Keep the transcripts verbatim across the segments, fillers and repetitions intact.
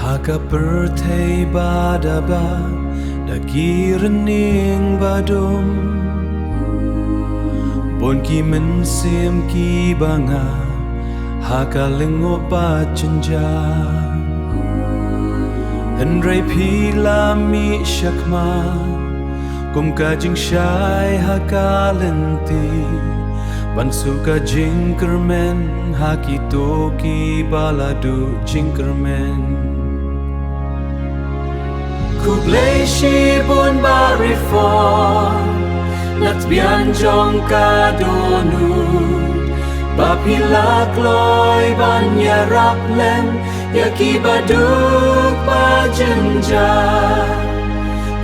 Ha ka pyrthei ba da ba da ki rynïeng ba dum, bun ki mynsiem ki ba nga ha ka lyngngoh ba jynjar. Hynrei phi la mih shakhmat kum ka jingshai ha ka lynti, ban shu ka jingkyrmen ha kito ki ba la duh jingkyrmen. Khublei shibun Bah Reform, na tbian jong ka dohnud, ba phi la kloi ban ïarap lem ïa ki ba duk ba jynjar.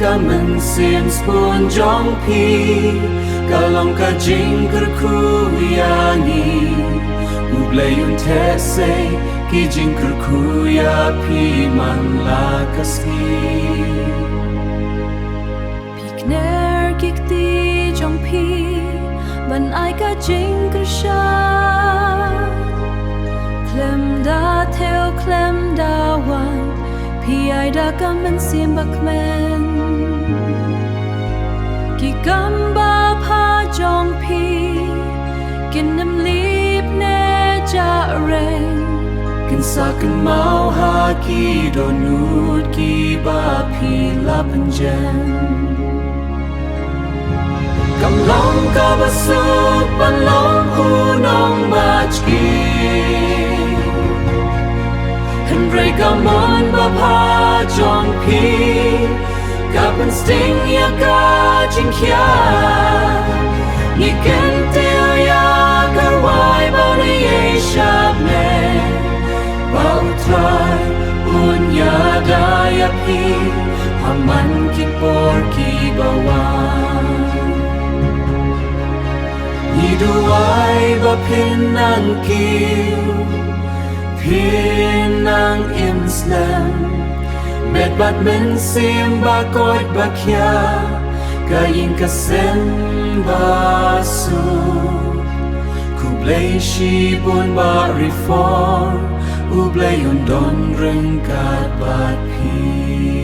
Ka mynsiem sbun jong phi ka long ka jingkyrkhu ïa ngi. U Blei un theh sei ki jingkyrkhu ïa phi man la ka sngi. Phi kner ki kti jong phi ban ai ka jingkyrshan. Khlem da thew khlem da wan, phi ai da ka mynsiem ba kmen. Ki kam ba pha jong phi kin ym lip ne jah reng. Kin sa kynmaw ha ki dohnud ki ba phi la pynjem. Kam long kaba suk ban long u nongmahki, hynrei ka mon ba pha jong phi ka pynsting ïa ka jingkhia. Ngi kyntiew ïa ka rwai ba ngi ïa shah meh, ba U Trai un ïada ïa phi ha man ki por ki ba wan. Ngi duwai ba phin nang kiew, phin nang im slem, met bad mynsiem ba koit ba khiah, ka ïing ka sem ba suk. Khublei shibun Bah Reform, U Blei un don ryngkat bad phi.